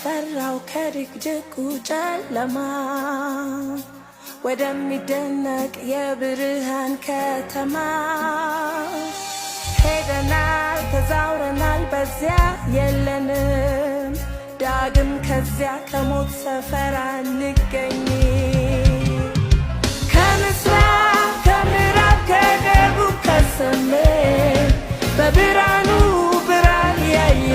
ከሚያስፈራው ከድቅድቁ ጨለማ ወደሚደነቅ የብርሃን ከተማ ሄደናል፣ ተዛውረናል፣ በዚያ የለንም። ዳግም ከዚያ ከሞት ሰፈር አንገኝም። ከምስራቅ፣ ከምዕራብ፣ ከደቡብ፣ ከሰሜን በብርሃኑ ብርሃን ያየ